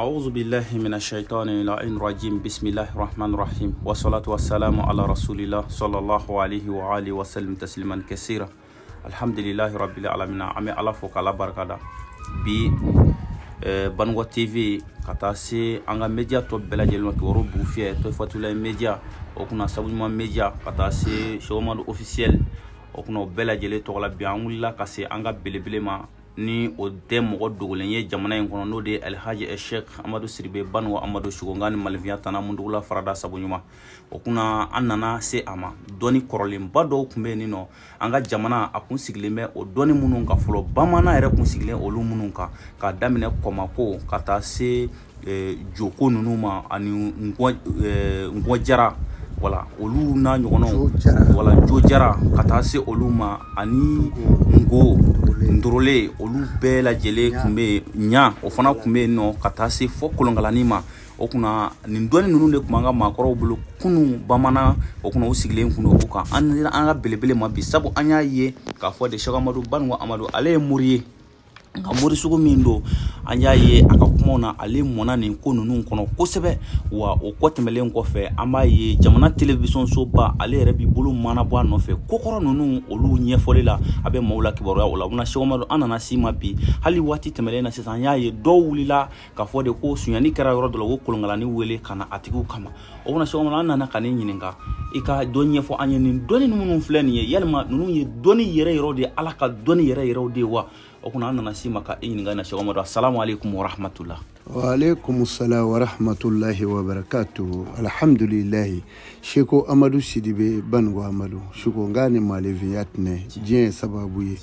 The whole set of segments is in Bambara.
أعوذ بالله من الشيطان اللعين الرجيم بسم الله الرحمن الرحيم والصلاة والسلام على رسول الله صلى الله عليه وآله وسلم تسليما كثيرا الحمد لله رب العالمين. An bɛ Ala fo k'Ala barikada. Bi Banikɔ TV ka taa se an ka média tɔ bɛɛ lajɛlen ma, kibaru bugu fiyɛ Tofatulayi média, o kunna Sabuɲuman média, ka taa se Sɛkomadu officiel, o kunna o bɛɛ lajɛlen tɔgɔ la, bi an wulila ka se an ka belebele ma, ni o tɛ mɔgɔ dogolen ye jamana in kɔnɔ, n'o de ye Alhaji Sheikh Amadu Sidibe Banikɔ Amadu Sugonga ni Malifiya Tana Mundugula Farada Sabuɲuman. O kunna an nana se a ma. Dɔnni kɔrɔlenba dɔw tun bɛ yen nɔ, an ka jamana a kun sigilen bɛ o dɔnni minnu kan fɔlɔ, bamanan yɛrɛ kun sigilen olu minnu kan, k'a daminɛ kɔmako ka taa se joko ninnu ma ani ngɔjara, wala olu n'a ɲɔgɔnnaw, wala jojara, ka taa se olu ma ani ngo ndorole, olu bɛɛ lajɛlen tun bɛ yen. Ɲa o fana tun bɛ yen nɔ, ka taa se fɔ kolonkalani ma. O kunna nin dɔnni ninnu de tun b'an ka maakɔrɔw bolo kunun bamanan. O kunna u sigilen kun don o kan. An sera an ka belebele ma bi, sabu an y'a ye k'a fɔ de Sɛki Amadu Banikɔ Amadu, ale ye mori ye, nka mori sugu min don, an y'a ye a ka kumaw na, ale mɔnna nin ko ninnu kɔnɔ kosɛbɛ. Wa o kɔ tɛmɛlen kɔfɛ, an b'a ye jamana telewisɔnsoba, ale yɛrɛ b'i bolo mana bɔ a nɔfɛ kokɔrɔ ninnu olu ɲɛfɔli la, a bɛ maaw la kibaruya o la. O bɛna Sɛki Amadu, an nana s'i ma bi. Hali waati tɛmɛlen na sisan, an y'a ye dɔw wulila k'a fɔ de ko sonyani kɛra yɔrɔ dɔ la, ko kolonkalani wele ka na a tigiw kama. O bɛna Sɛki Amadu, an nana ka ne ɲininka, i ka dɔ ɲɛfɔ an ye nin dɔnni minnu filɛ nin ye, yalima ninnu ye dɔnni yɛrɛ yɛrɛw de ye, Ala ka dɔnni yɛrɛ yɛrɛw de ye wa? O kunna an nana s'i ma ka e ɲininka na. Sɛki Amadu, assalamu alaikum wa rahmatullah. Wa alaikum salam wa rahmatullahi wa barakatuhu. Alhamdulillahi, Seko Amadu Sidibe Banikɔ Amadu Suko nga ni malefinya tɛnɛ diɲɛ ye sababu ye.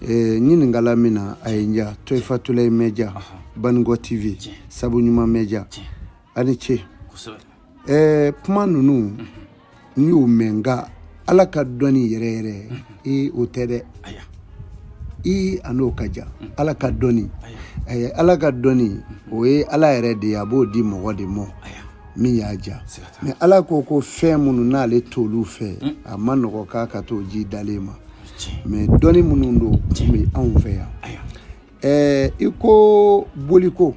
Ɲininkala min na a ye n ja, Toyifatulayi Media, Banikɔ TV, Sabuɲuman Media, a ni ce. Kuma ninnu n y'o mɛn, nka Ala ka dɔnni yɛrɛ yɛrɛ ee, o tɛ dɛ. I a n'o ka jan. Ala ka dɔnni, Ala ka dɔnni, o ye Ala yɛrɛ de ye, a b'o di mɔgɔ de ma min y'a ja. Mais Ala ko ko fɛn minnu n'ale t'olu fɛ, a ma nɔgɔ k'a ka t'o ji dalen ma. Mais dɔnni minnu don, kun bɛ anw fɛ yan. I ko boliko,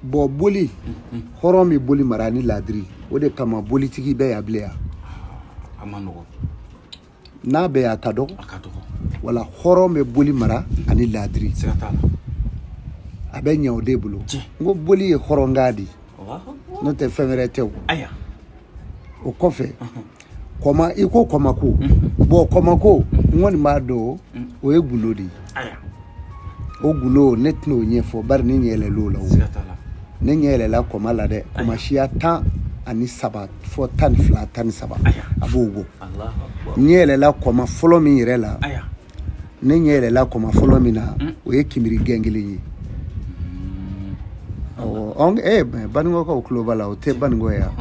bɔn boli, hɔrɔn bɛ boli mara ni ladiri, o de kama bolitigi bɛ yan bilen yan. A ma nɔgɔ. N'a bɛ yan, a ka dɔgɔ. A ka dɔgɔ. Wala hɔrɔn bɛ boli mara ani ladiri. Siga t'a la. A bɛ ɲɛ o de bolo. N ko boli ye hɔrɔnkan de ye, n'o tɛ fɛn wɛrɛ tɛ o. O kɔfɛ, kɔma, i ko kɔmako, bɔn kɔmako, n kɔni b'a dɔn o ye gundo de ye. O gundo, ne tɛna o ɲɛfɔ, bari ne ɲɛ yɛlɛl'o la o. Siga t'a la. Ne ɲɛ yɛlɛla kɔma la dɛ, kɔma siya 13 fɔ 12, 13, a b'o bɔ. N ɲɛ yɛlɛla kɔma fɔlɔ min yɛrɛ la, ne ɲɛ yɛlɛla kɔma fɔlɔ min na, o ye kimiri gɛn kelen ye. Awɔ, Banikɔkaw tulo b'a la, o tɛ Banikɔ ye yan.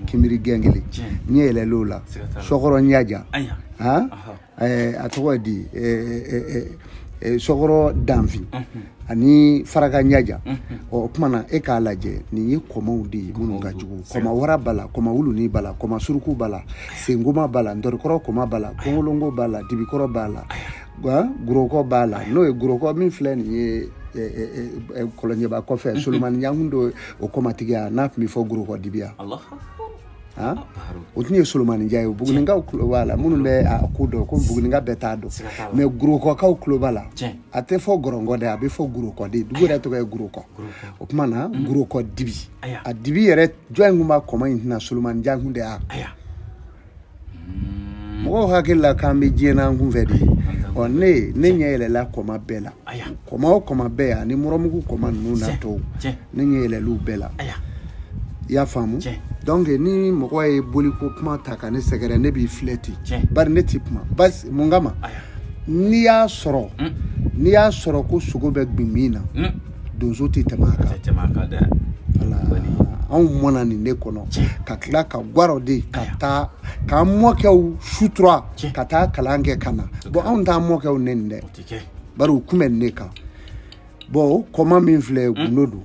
Kimiri gɛn kelen, n ɲɛ yɛlɛl'o la. Sɔkɔrɔ ɲaja han, a tɔgɔ ye di, sɔkɔrɔ danfin ani faraka ɲaja. Ɔ, o tuma na e k'a lajɛ, nin ye kɔmaw de ye minnu ka jugu. Kɔma wara b'a la, kɔma wulunin b'a la, kɔma suruku b'a la, senkoma b'a la, ntɔrikɔrɔ kɔma b'a la, kongolongo b'a la, dibikɔrɔ b'a la, gorokɔ b'a la. N'o ye gorokɔ min filɛ nin ye kɔlɔnjɛba kɔfɛ, Solomani ɲankun do o kɔmatigiya, n'a tun bɛ fɔ gorokɔ dibiya, o tun ye Solomani ja ye. Buguninkaw tulo b'a la, minnu bɛ a ko dɔn, ko Buguninka bɛɛ t'a dɔn, mais gorokɔkaw tulo b'a la. A tɛ fɔ gɔrɔngɔ dɛ, a bɛ fɔ gorokɔ de. Dugu yɛrɛ tɔgɔ ye gorokɔ. O tuma na gorokɔ dibi, a dibi yɛrɛ jɔn in kun b'a kɔma in tɛna Solomani jankun de ya. Mɔgɔw hakili la k'an bɛ diɲɛ n'an kunfɛ de ye. Ɔ, ne ɲɛ yɛlɛla kɔma bɛɛ la, kɔma o kɔma bɛɛ yan, ani mɔrɔmugu kɔma ninnu n'a tɔw, ne ɲɛ yɛlɛl'u bɛɛ la. I y'a faamu? Donc ni mɔgɔ ye boliko kuma ta ka ne sɛgɛrɛ, ne b'i filɛ ten, bari ne ti kuma. Basi mun kama? N'i y'a sɔrɔ ko sogo bɛ gbingbin na, donso tɛ tɛmɛ a kan. Wala anw mɔna nin de kɔnɔ, ka tila ka gwarɔ de ka taa k'an mɔkɛw sutura ka taa kalan kɛ ka na. Bɔn, anw t'an mɔkɛw nɛni dɛ, bari u kun bɛ nin de kan. Bɔn, o kɔma min filɛ, gundo don.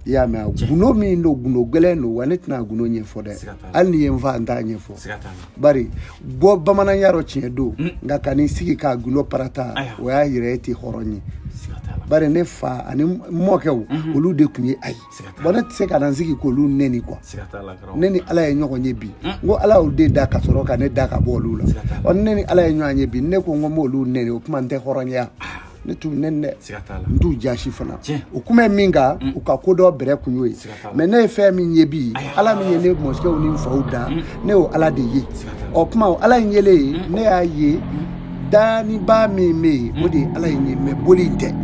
I y'a mɛn? Gundo min don, gundo gɛlɛn don wa. Ne tɛna gundo ɲɛfɔ dɛ, hali n'i ye n fa, n t'a ɲɛfɔ, bari bɔ bamananya rɔ tiɲɛ don. Nka ka n'i sigi k'a gundo parata, o y'a yira e tɛ hɔrɔn ye. Bari ne fa ani mɔkɛw, olu de tun ye a ye. Bon, ne tɛ se ka na n sigi k'olu nɛni quoi. Ne ni Ala ye ɲɔgɔn ye bi, n ko Ala y'o de da ka sɔrɔ ka ne da ka bɔ olu la. Ɔ, ne ni Ala ye ɲɔgɔn ye bi, ne ko n ko n b'olu nɛni, o tuma n tɛ hɔrɔnya, ne t'u nɛni dɛ, n t'u jasi fana. O kuma ye min kan, u ka ko dɔ bɛrɛ kun y'o ye. Mais ne ye fɛn min ye bi, Ala min ye ne mɔsikɛw ni n faw da, ne y'o Ala de ye. Ɔ kuma, o Ala in yelen ye, ne y'a ye daniba min bɛ yen, o de ye Ala in ye, mais boli in tɛ.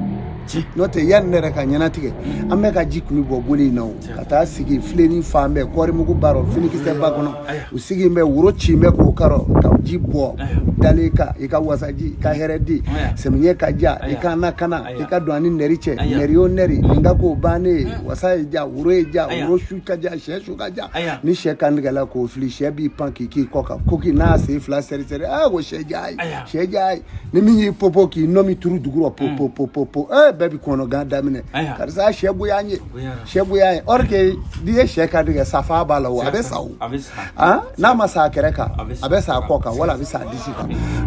N'o tɛ, yanni ne yɛrɛ ka ɲɛnatigɛ, an bɛ ka ji kun bɛ bɔ boli in na, o ka taa sigi filenni fan bɛɛ, kɔɔrimugu ba rɔ, finikisɛ ba kɔnɔ, u sigi bɛ woro ci bɛ k'o karɔ ka ji bɔ dalen kan. I ka wasaji, i ka hɛrɛ di, sɛmiyɛ ka ja, i ka nakana, i ka don ani nɛri cɛ, nɛri o nɛri nin ka k'o bannen ye. Wasa ye ja, woro ye ja, woro su ka ja, sɛ su ka ja. Ni sɛ kan tigɛla k'o fili, sɛ b'i pan k'i k'i kɔ kan ko k'i n'a sen fila sɛri sɛri. Aa, ko sɛ ja ye, sɛ ja ye. Ni min y'i popo k'i nɔ min turu dugu rɔ, po po po po po, ee, bɛɛ bi kɔnɔgan daminɛ: karisa, sɛ bonya ye, sɛ bonya ye. Or que n'i ye sɛ kan tigɛ, safa b'a la, o a bɛ sa, o n'a ma sa a kɛrɛ kan, a bɛ sa a kɔ kan, wala a bɛ sa a disi kan.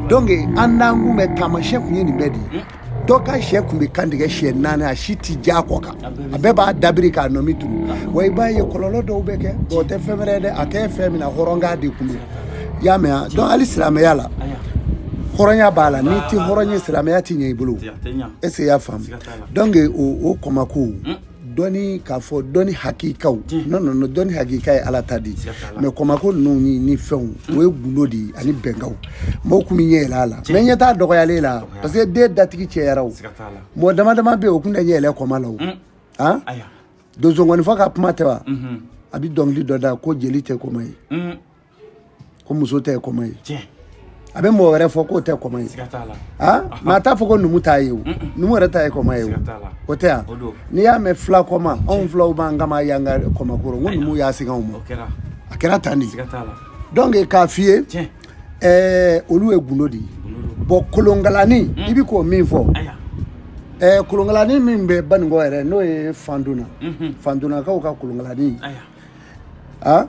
Donc an n'an kun bɛ taamasiyɛn kun ye nin bɛɛ de ye. Dɔ ka sɛ kun bɛ kan tigɛ sɛ 4, a si ti ja a kɔ kan, a bɛɛ b'a dabiri k'a nɔmi turu. Wa i b'a ye kɔlɔlɔ dɔw bɛ kɛ. Bon, o tɛ fɛn wɛrɛ ye dɛ, a kɛ fɛn min na, hɔrɔnkan de kun don, i y'a mɛn? Donc hali silamɛya la, hɔrɔnya b'a la. N'i ti hɔrɔn ye, silamɛya ti ɲɛ i bolo. Est ce que i y'a faamu? Donc o kɔmako dɔnni, k'a fɔ dɔnni hakikaw, non non non, dɔnni hakika ye Ala ta de ye. Mais kɔmako ninnu ni fɛnw, o ye gundo de ye ani bɛnkanw. Mɔgɔw kun bɛ ɲɛ yɛlɛ a la, mais ɲɛ t'a dɔgɔyalen la, parce que den datigi cɛyara. O mɔgɔ dama dama bɛ yen, o kun tɛ ɲɛ yɛlɛ kɔma la. O han, donsonkɔni fɔ ka kuma tɛ wa? A bɛ dɔnkili dɔ da ko jeli tɛ kɔma ye, ko muso tɛ kɔma ye. A bɛ mɔgɔ wɛrɛ fɔ k'o tɛ kɔma ye, mais a t'a fɔ ko numu t'a ye. O numu yɛrɛ ta ye kɔma ye, o tɛ yan. N'i y'a mɛn fila kɔma, anw filaw b'an kama yan ka kɔmakoro, n ko numu y'a segin anw ma, a kɛra tan de. Donc k'a f'i ye, olu ye gundo de ye. Bon, kolonkalani, i bɛ k'o min fɔ, kolonkalani min bɛ Banikɔ yɛrɛ, n'o ye Fandona, Fandonakaw ka kolonkalani, ah,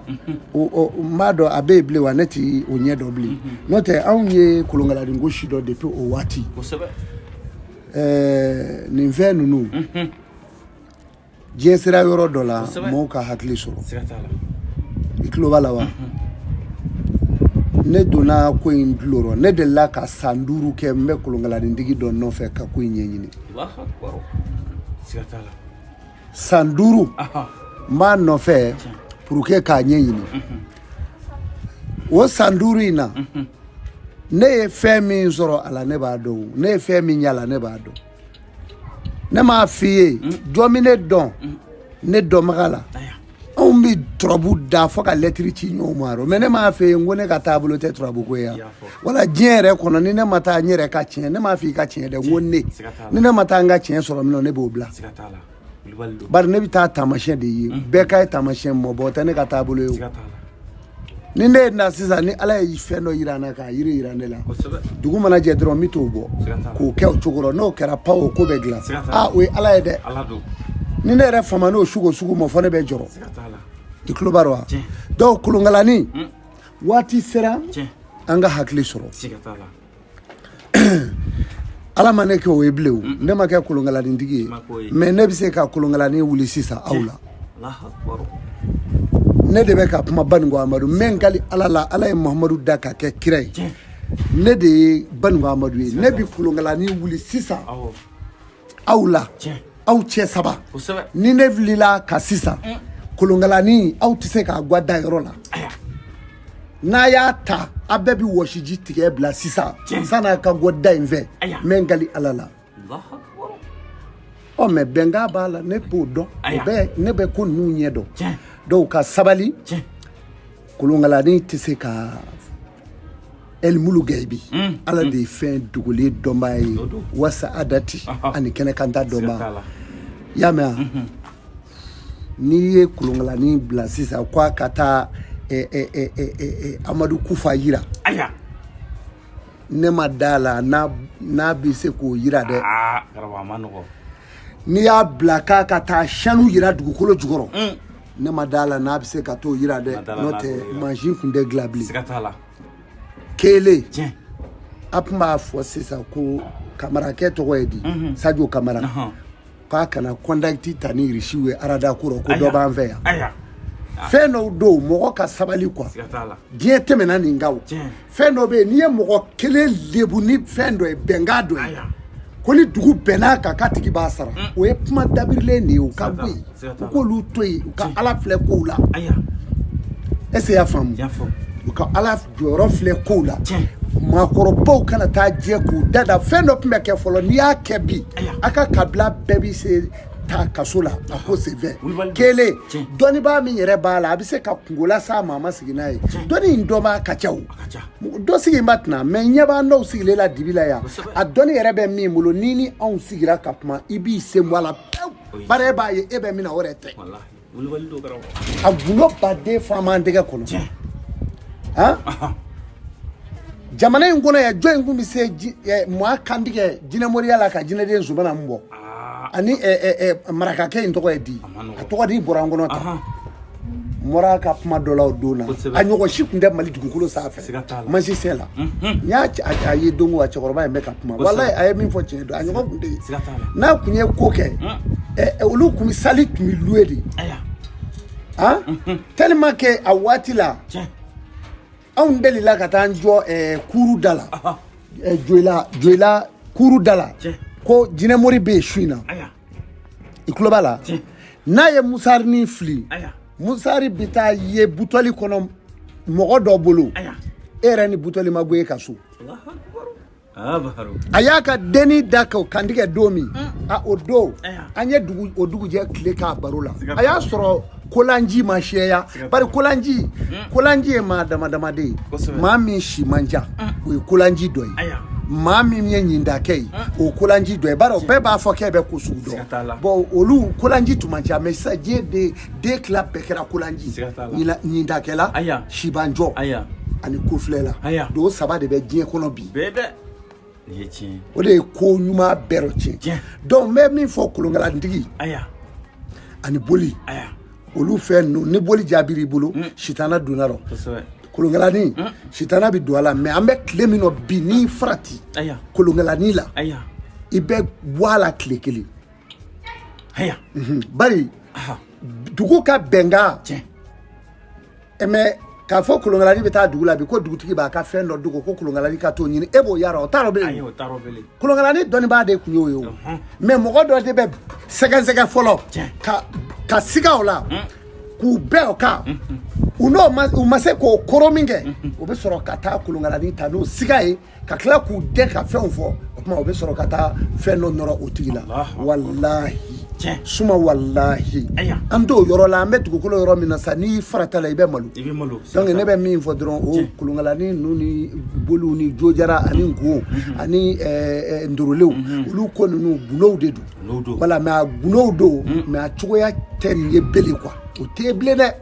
n b'a dɔn a bɛ yen bilen wa? Ne ti o ɲɛ dɔn bilen. N'o tɛ, anw ye kolonkalani ko si dɔn depuis o waati. Nin fɛn ninnu, diɲɛ sera yɔrɔ dɔ la, mɔgɔw ka hakili sɔrɔ. I tulo b'a la wa? Ne donna ko in dulon rɔ, ne delila ka san 5 kɛ n bɛ kolonkalanintigi dɔ nɔfɛ ka ko in ɲɛɲini. San 5 n b'a nɔfɛ pour que k'a ɲɛɲini. O san 5 in na, ne ye fɛn min sɔrɔ a la, ne b'a dɔn. Ne ye fɛn min y'a la, ne b'a dɔn. Ne m'a f'i ye, jɔn bɛ ne dɔn, ne dɔnbaga la. Anw bɛ turabu da fo ka lɛtiri ci ɲɔgɔn ma yɔrɔ, mais ne m'a f'i ye n ko ne ka taabolo tɛ turabu ko ye yan wala diɲɛ yɛrɛ kɔnɔ. Ni ne ma taa n yɛrɛ ka tiɲɛ, ne m'a f'i ka tiɲɛ dɛ, n ko ne, ni ne ma taa n ka tiɲɛ sɔrɔ min na, ne b'o bila. Bari ne bɛ taa taamasiyɛn de ye, bɛɛ ka ye taamasiyɛn mɔ bɔ, o tɛ ne ka taabolo ye. O ni ne ye na sisan, ni Ala ye fɛn dɔ yira n na, k'a yiri yira ne la, dugu mana jɛ dɔrɔn, n bɛ t'o bɔ k'o kɛ o cogo rɔ. N'o kɛra, pa, o ko bɛ dilan. Aa, o ye Ala ye dɛ. Ni ne yɛrɛ fama n'o sugu sugu ma fɔ, ne bɛ jɔrɔ. I tulo b'a rɔ wa? Donc kolonkalani, waati sera an ka hakili sɔrɔ. Ala ma ne kɛ o ye bilen. O ne ma kɛ kolonkalanintigi ye, mais ne bɛ se ka kolonkalani wuli sisan aw la. Ne de bɛ ka kuma Banikɔ Amadu, n bɛ n kali Ala la, Ala ye Muhamadu da ka kɛ kira ye, ne de ye Banikɔ Amadu ye. Ne bɛ kolonkalani wuli sisan aw la, aw cɛ saba. Ni ne wulila ka sisan kolonkalani, aw tɛ se k'a gwa da yɔrɔ la. N'a y'a ta, a bɛɛ bɛ wɔsiji tigɛ bila sisan san'a ka bɔ da in fɛ. N bɛ n kali Ala la. Ɔ, mais bɛnkan b'a la, ne b'o dɔn, o bɛɛ ne bɛ ko ninnu ɲɛ dɔn. Dɔw ka sabali, kolonkalani tɛ se ka elimulu gɛbi. Ala de ye fɛn dogolen dɔnbaa ye, wasa adati ani kɛnɛkanta dɔnbaa. I y'a mɛn wa? N'i ye kolonkalani bila sisan ko a ka taa Amadu Kufa yira, ne ma da la n'a bɛ se k'o yira dɛ. N'i y'a bila k'a ka taa sanu yira dugukolo jukɔrɔ, ne ma da la n'a bɛ se ka t'o yira dɛ. N'o tɛ, mansin tun tɛ dilan bilen. Kelen, a tun b'a fɔ sisan ko Kamarakɛ tɔgɔ ye di, Sadio Kamara, k'a kana contact ta ni Irisiw ye arada ko rɔ, ko dɔ b'an fɛ yan. Fɛn dɔw don, mɔgɔ ka sabali quoi. Diɲɛ tɛmɛna nin kan o. Fɛn dɔ bɛ yen, n'i ye mɔgɔ kelen lebu ni fɛn dɔ ye, bɛnkan dɔ ye, ko ni dugu bɛnn'a kan k'a tigi b'a sara, o ye kuma dabirilen de ye. O ka bɔ yen, u k'olu to yen, u ka Ala filɛ kow la. Est ce que i y'a faamu? U ka Ala jɔyɔrɔ filɛ kow la. Maakɔrɔbaw kana taa jɛ k'u da da. Fɛn dɔ tun bɛ kɛ fɔlɔ, n'i y'a kɛ bi, a ka kabila bɛɛ bɛ se taa kaso la a ko senfɛ. Kelen, dɔnnibaa min yɛrɛ b'a la, a bɛ se ka kungo las'a ma, a ma sigi n'a ye. Dɔnni in dɔnbaa ka ca o, dɔ sigi ba tɛna mɛ ɲɛ b'an dɔw sigilen la dibi la yan. A dɔnni yɛrɛ bɛ min bolo, ni ni anw sigira ka kuma, i b'i sen bɔ a la pewu, bari e b'a ye e bɛ min na, o yɛrɛ tɛ. A gundo baden faama tɛgɛ kɔnɔ han jamana in kɔnɔ yan. Jɔn in kun bɛ se maa kantigɛ jinɛmoriya la ka jinɛden zumana min bɔ ani marakakɛ in tɔgɔ ye di, a tɔgɔ di bɔra an kɔnɔ ta mɔra ka kuma dɔ la o don na, a ɲɔgɔn si tun tɛ Mali dugukolo sanfɛ magicien la. N y'a a ye don o, a cɛkɔrɔba in bɛ ka kuma, walayi a ye min fɔ tiɲɛ don, a ɲɔgɔn tun tɛ yen. N'a tun ye ko kɛ, olu tun bɛ sali tun bɛ louer de han, tellement que a waati la anw delila ka taa an jɔ kuru da la, Joyila, Joyila kuru da la, ko jinɛmori bɛ yen su in na. I tulo b'a la, n'a ye musarinin fili, musari bɛ taa ye butɔli kɔnɔ mɔgɔ dɔ bolo. E yɛrɛ ni butɔli ma bɔ e ka so. A y'a ka denni da k'o kantigɛ don min, a o don an ye dugu o dugujɛ tile k'a baro la, a y'a sɔrɔ kolanji ma siyaya. Bari kolanji, kolanji ye maa dama dama de ye. Maa min si man ca, o ye kolanji dɔ ye. Maa min ye ɲindakɛ ye, o kolanji dɔ ye. Bari o bɛɛ b'a fɔ k'e bɛ ko sugu dɔn. Bon, olu kolanji tun man ca, mais sisan diɲɛ den den tila bɛɛ kɛra kolanji, ɲindakɛla, sibanjɔ ani kofilɛla. Don saba de bɛ diɲɛ kɔnɔ bi. O de ye ko ɲuman bɛɛ rɔ tiɲɛ. Donc n bɛ min fɔ kolonkalantigi ani boli, olu fɛn ninnu, ni boli jaabir'i bolo, sitana donna rɔ. Kolonkalani, sitana bɛ don a la. Mais an bɛ tile min na bi, n'i farati kolonkalani la, i bɛ bɔ a la tile kelen. Bari dugu ka bɛnkan, mais k'a fɔ kolonkalani bɛ taa dugu la bi, ko dugutigi b'a ka fɛn dɔ dogo, ko kolonkalani ka t'o ɲini, e b'o yara, o t'a dɔn bilen. Kolonkalani dɔnnibaa de tun y'o ye o. Mais mɔgɔ dɔ de bɛ sɛgɛsɛgɛ fɔlɔ ka siga o la, k'u bɛn o kan. U n'o ma, u ma se k'o koro min kɛ, u bɛ sɔrɔ ka taa kolonkalani ta n'o siga ye, ka tila k'u dɛn ka fɛnw fɔ. O tuma u bɛ sɔrɔ ka taa fɛn dɔ nɔrɔ o tigi la. Walahi suma, walahi an t'o yɔrɔ la. An bɛ dugukolo yɔrɔ min na sa, n'i y'i farata la, i bɛ malo. Donc ne bɛ min fɔ dɔrɔn, o kolonkalani ninnu ni boliw ni jojara ani nko ani ndorolew, olu ko ninnu gundow de don. Voilà, mais a gundow don, mais a cogoya tɛ nin ye bele quoi, o tɛ bilen dɛ.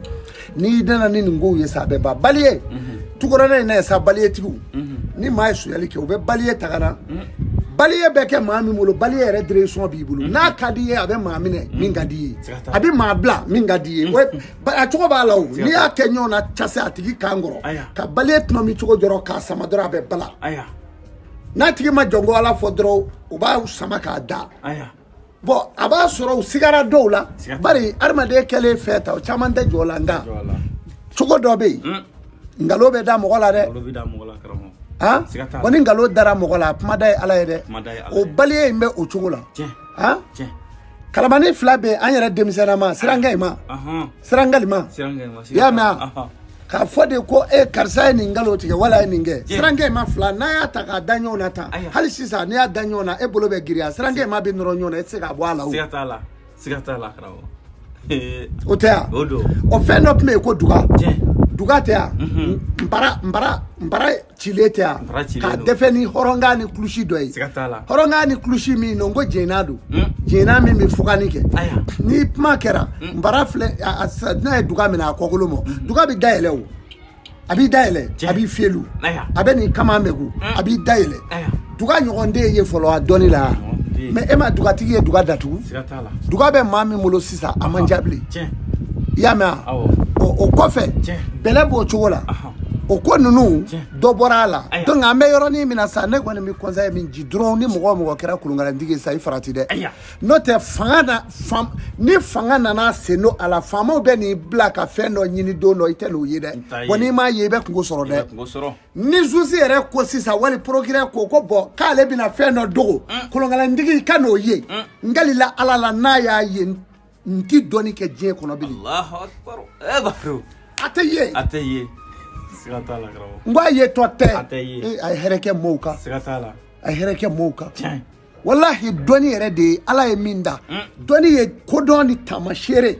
N'i nana ni nin kow ye sa, a bɛ ban. Baliye tukɔrɔnɛ in na ye sa, baliyetigiw, ni maa ye sonyali kɛ, u bɛ baliye ta ka na. Baliye bɛ kɛ maa min bolo, baliye yɛrɛ direction b'i bolo. N'a ka di ye, a bɛ maa minɛ min ka di ye, a bɛ maa bila min ka di ye. A cogo b'a la o. N'i y'a kɛ ɲɔgɔn na, case a tigi kan kɔrɔ ka baliye tɔnɔmi cogo dɔrɔn k'a sama dɔrɔn, a bɛ bala. N'a tigi ma jɔn ko Ala fɔ dɔrɔn, u b'a sama k'a da. Bon, a b'a sɔrɔ u sigara dɔw la, bari adamaden kɛlen fɛn ta, o caman tɛ jɔ la. Nka cogo dɔ bɛ yen, nkalon bɛ da mɔgɔ la dɛ. Han, bon, ni nkalon dara mɔgɔ la, a kuma da ye Ala ye dɛ. O baliye in bɛ o cogo la. Han, kalamani fila bɛ an yɛrɛ denmisɛnnama, sirankɛ in ma, sirankali ma, i y'a mɛn wa? K'a fɔ de ko e karisa ye nin nkalon tigɛ wala ye nin kɛ. Sirankɛ in ma fila, n'a y'a ta k'a da ɲɔgɔn na tan, hali sisan n'i y'a da ɲɔgɔn na, e bolo bɛ girinya, sirankɛ in ma bɛ nɔrɔ ɲɔgɔn na, e tɛ se k'a bɔ a la o. O tɛ yan. O fɛn dɔ tun bɛ yen ko duga. Duga tɛ yan, nbara nbara nbara cilen tɛ yan, k'a dɛfɛ ni hɔrɔnkan ni kulusi dɔ ye. Hɔrɔnkan ni kulusi min don, ko jɛnna don, jɛnna min bɛ fugani kɛ. Ni kuma kɛra, nbara filɛ, n'a ye duga minɛ a kɔkolo ma, duga bɛ dayɛlɛ o, a b'i dayɛlɛ, a b'i fiyelu, a bɛ nin kaman bɛ kun, a b'i dayɛlɛ. Duga ɲɔgɔn den ye fɔlɔ a dɔnni la. Mais e ma dugatigi ye duga datugu, duga bɛ maa min bolo sisan, a man ca bilen. I y'a mɛn wa? O kɔfɛ, bɛlɛ b'o cogo la. O ko ninnu dɔ bɔra a la. Donc an bɛ yɔrɔnin min na sisan, ne kɔni bɛ conseil min di dɔrɔn, ni mɔgɔ o mɔgɔ kɛra kolonkalantigi ye sisan, i farati dɛ. N'o tɛ, fanga na ni fanga nana sen don a la, faamaw bɛ n'i bila ka fɛn dɔ ɲini don dɔ, i tɛ n'o ye dɛ. Bon, n'i m'a ye, i bɛ kungo sɔrɔ dɛ. Ni juge yɛrɛ ko sisan, wali procureur ko bon, k'ale bɛna fɛn dɔ dogo, kolonkalantigi ka n'o ye, n kalila Ala la, n'a y'a ye, n ti dɔnni kɛ diɲɛ kɔnɔ bilen. A tɛ ye. A tɛ ye, siga t'a la, karamɔgɔ. N ko a ye tɔ tɛ. A tɛ ye. A ye hɛrɛ kɛ mɔɔw kan. Siga t'a la. A ye hɛrɛ kɛ mɔɔw kan. Walahi, dɔnni yɛrɛ de ye Ala ye min da. Dɔnni ye kodɔn ni taamasere.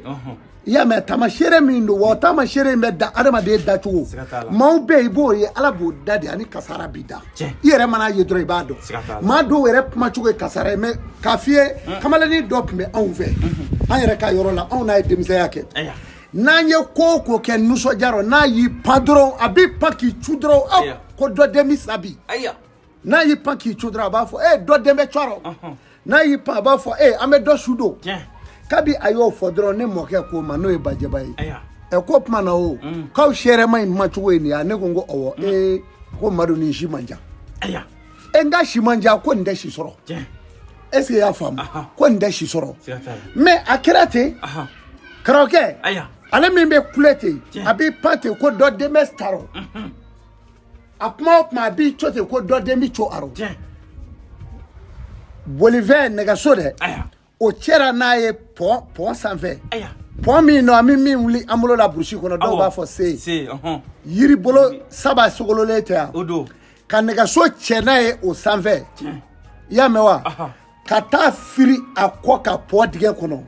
I y'a mɛn, taamasere min don wa, o taamasere in bɛ da adamaden dacogo. Maaw bɛ yen, i b'o ye, Ala b'o da de, ani kasara b'i da. I yɛrɛ mana ye dɔrɔn, i b'a dɔn. Maa dɔw yɛrɛ kumacogo ye kasara ye. Mais k'a f'i ye, kamalennin dɔ tun bɛ anw fɛ, an yɛrɛ ka yɔrɔ la, anw n'a ye denmisɛnya kɛ. N'an ye ko o ko kɛ nisɔndiya rɔ, n'a y'i pan dɔrɔn, a b'i pan k'i cu dɔrɔn, aw ko dɔ den bɛ sa bi. N'a y'i pan k'i cu dɔrɔn, a b'a fɔ e dɔ den bɛ cɔrɔ. N'a y'i pan, a b'a fɔ e an bɛ dɔ su don. Kabi a y'o fɔ dɔrɔn, ne mɔkɛ ko ma, n'o ye Bajɛba ye, ɛ ko tuma na o k'aw sɛrɛma in macogo ye nin ye. Ne ko n ko awɔ. Ee, ko Madu, nin si man jan. E n ka si man jan, ko nin tɛ si sɔrɔ. Est ce que i y'a faamu? Ko nin tɛ si sɔrɔ. Mais a kɛra ten, karamɔgɔkɛ, ale min bɛ kule ten, a b'i pan ten ko dɔ den bɛ tarɔ. A kuma o kuma, a b'i co ten ko dɔ den bɛ co arɔ. Bolifɛn nɛgɛso dɛ, o cɛra n'a ye pɔn sanfɛ, pɔn min nɔ an bɛ min wuli an bolo la burusi kɔnɔ, dɔw b'a fɔ se yiri bolo saba sogololen tɛ yan, ka nɛgɛso cɛ n'a ye o sanfɛ. I y'a mɛn wa? Ka taa firi a kɔ ka pɔn dingɛ kɔnɔ,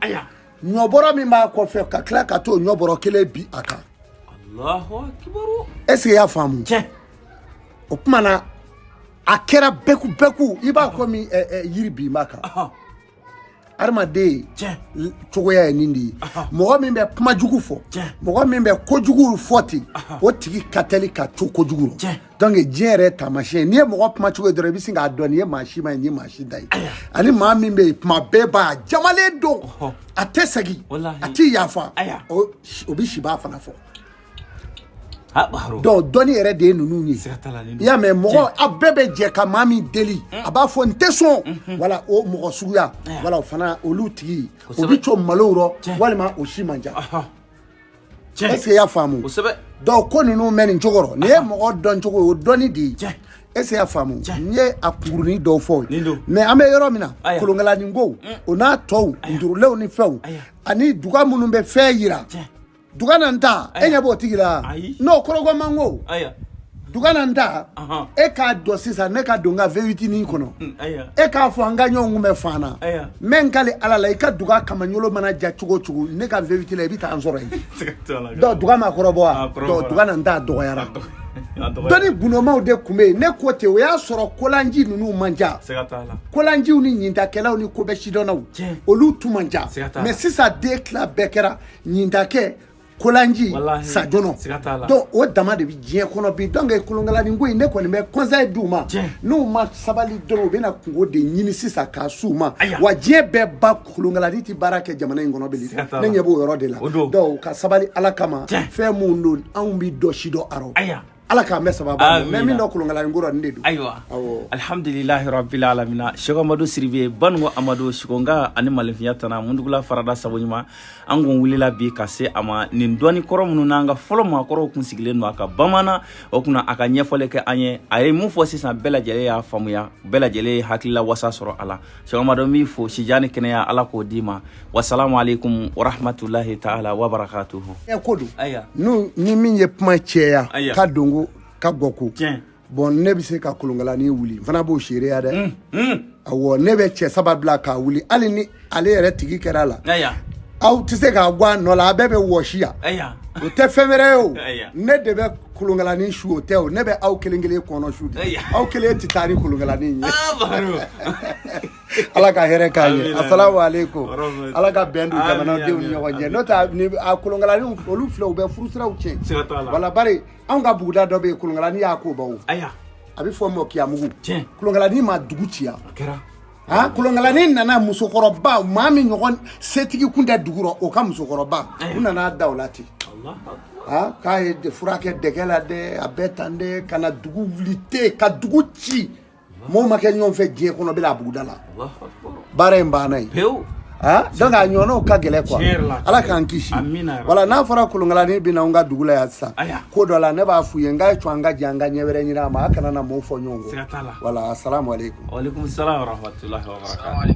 ɲɔbɔrɔ min b'a kɔfɛ, ka tila ka t'o ɲɔbɔrɔ kelen bi a kan. Est ce que i y'a faamu? O tuma na, a kɛra bɛku bɛku, i b'a komi yiri bin b'a kan. Adamaden cogoya ye nin de ye. Mɔgɔ min bɛ kuma jugu fɔ, mɔgɔ min bɛ kojugu fɔ ten, o tigi ka teli ka to kojugu rɔ. Donc diɲɛ yɛrɛ taamasiyɛn, n'i ye mɔgɔ kuma cogo ye dɔrɔn, i bɛ sin k'a dɔn nin ye maa si ma ye, nin ye maa si da ye. Ani maa min bɛ yen, kuma bɛɛ b'a jamalen don, a tɛ segin, a tɛ yafa, o bɛ siba fana fɔ. Donc dɔnni yɛrɛ de ye ninnu ye. I y'a mɛn, mɔgɔ a bɛɛ bɛ jɛ ka maa min deli, a b'a fɔ n tɛ sɔn. Wala o mɔgɔ suguya, wala o fana, olu tigi o bɛ co malo rɔ, walima o si man ca. Est ce que i y'a faamu? Donc ko ninnu mɛn nin cogo rɔ, nin ye mɔgɔ dɔn cogo ye, o dɔnni de ye. Est ce que i y'a faamu? N ye a kunkurunin dɔw fɔ, mais an bɛ yɔrɔ min na, kolonkalanin ko o n'a tɔw, nturulenw ni fɛnw, ani duga minnu bɛ fɛn yira. Duga na ta, e ɲɛ b'o tigi la, n'o kɔrɔkɔ man ko duga na ta, e k'a dɔn sisan, ne ka don n ka V8 nin kɔnɔ, e k'a fɔ an ka ɲɔgɔn kunbɛ fan na, n bɛ n kali Ala la, i ka duga kamaɲolo mana ja cogo o cogo, ne ka V8 la, i bɛ taa n sɔrɔ yen. Donc duga ma kɔrɔbɔ wa? Donc duga na ta dɔgɔyara. Dɔnni gundomaw de tun bɛ yen. Ne ko ten, o y'a sɔrɔ kolanji ninnu man ca, kolanjiw ni ɲintakɛlaw ni kobɛ sidɔnnaw, olu tun man ca. Mais sisan den tila bɛɛ kɛra ɲintakɛ, kolanji, sajɔnɔ. Donc o dama de bɛ diɲɛ kɔnɔ bi. Donc kolonkalanin ko in, ne kɔni bɛ conseil d'u ma, n'u ma sabali dɔrɔn, u bɛna kungo de ɲini sisan k'a s'u ma. Wa diɲɛ bɛɛ ba kolonkalanin tɛ baara kɛ jamana in kɔnɔ bilen, ne ɲɛ b'o yɔrɔ de la. Donc u ka sabali Ala kama, fɛn mun don, anw bɛ dɔ si dɔn arɔ. Ala k'an bɛɛ sababa. Mais min dɔ kolonkalanin ko rɔ, nin de don. Ayiwa, alhamdulilahi rabbil alamina. Seko Amadu Sidibe, Banugo Amadu, Sikonga ani Malinfiya tana Mundugula farada sabu ɲuman, an kun wulila bi ka se a ma nin dɔnni kɔrɔ minnu n'an ka fɔlɔ maakɔrɔw kun sigilen don a ka bamanan o kunna, a ka ɲɛfɔli kɛ an ye. A ye mun fɔ sisan, bɛɛ lajɛlen y'a faamuya, bɛɛ lajɛlen ye hakilila wasa sɔrɔ a la. Seko Amadu, n b'i fo, sijan ni kɛnɛya, Ala k'o d'i ma. Wasalamu aleykum warahmatulahi taala wabarakatuhu. Ko don ni min ye kuma cɛya ka don ka gɔ ko bon, ne bɛ se ka kolonkalanin wuli, n fana b'o seereya dɛ. Awɔ, ne bɛ cɛ saba bila k'a wuli, hali ni ale yɛrɛ tigi kɛra a la, aw tɛ se k'a bɔ a nɔ la, a bɛɛ bɛ wɔsi yan. O tɛ fɛn wɛrɛ ye o, ne de bɛ kolonkalanin su, o tɛ o, ne bɛ aw kelen kelen kɔnɔ su de, aw kelen tɛ taa ni kolonkalanin ye. Ala ka hɛrɛ k'an ye. Asalamu aleykum. Ala ka bɛn don jamanadenw ni ɲɔgɔn cɛ. N'o tɛ, a kolonkalanin olu filɛ, u bɛ furusiraw tiɲɛ. Wala bari anw ka buguda dɔ bɛ yen, kolonkalanin y'a ko bawo, a bɛ fɔ mɔ kiyamugu, kolonkalanin ma dugu ci yan. Kolonkalanin nana musokɔrɔba, maa min ɲɔgɔn setigi kun tɛ dugu rɔ, o ka musokɔrɔba, u nana da o la ten. Ah, k'a ye fura kɛ dɛgɛ la dɛ, a bɛɛ tan dɛ, ka na dugu wuli te ka dugu ci, mɔgɔw ma kɛ ɲɔgɔn fɛ diɲɛ kɔnɔ, bɛ a buguda la. Allahu akbar. Baara in banna yen. Pewu. Ah, donc a ɲɔgɔnnaw ka gɛlɛ quoi. Tiɲɛ yɛrɛ la. Ala k'an kisi. Amina ya Rabbi. Wala n'a fɔra kolonkalani bɛ na anw ka dugu la yan sisan, Aya. ko dɔ la, ne b'a f'u ye n k'a ye cɔ, an ka jɛ an ka ɲɛ wɛrɛ ɲini a ma, a kana na mɔɔw fɔ ɲɔgɔn kɔ. Siga t'a la. Wala, asalamu aleykum. Waalaikum salam wa rahmatullahi wa barakatuh.